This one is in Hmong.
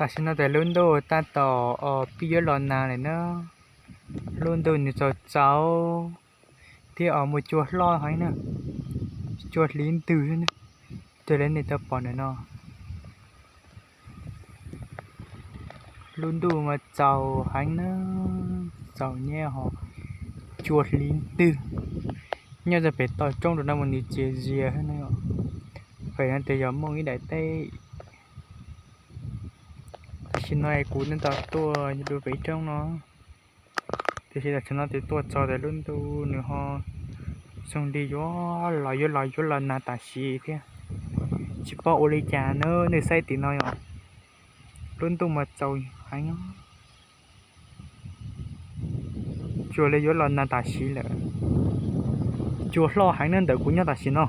Tam sim no ces lub ntuj tab tom pib yuav los nag lawm na. Lub ntuj nws tsaus tsaus thiab os, muaj cua hlob heev na, cua hliv ntws na. Raws li nej tau pom ntawm no, lub ntuj mas tsaus heev na, tsaus nyab ho cua hliv ntws. Nyob rau pem toj roob rau no mas nws txias zias na. Pem no ces yog Mooj ib daim teb. Tam sim no kuv tab tom tuaj rau pem roob no, tiam sis tam sim no ces tuaj txog ces lub ntuj nws ho zoo li yuav los yuav los yuav los nag tam sim thiab. Tsis paub ua li cas na, nej saib tim no yom, lub ntuj mas tsaus heev. Cua li yuav los nag tam sim lawm. Cua hlob heev na ntawm kuv nyob tam sim no.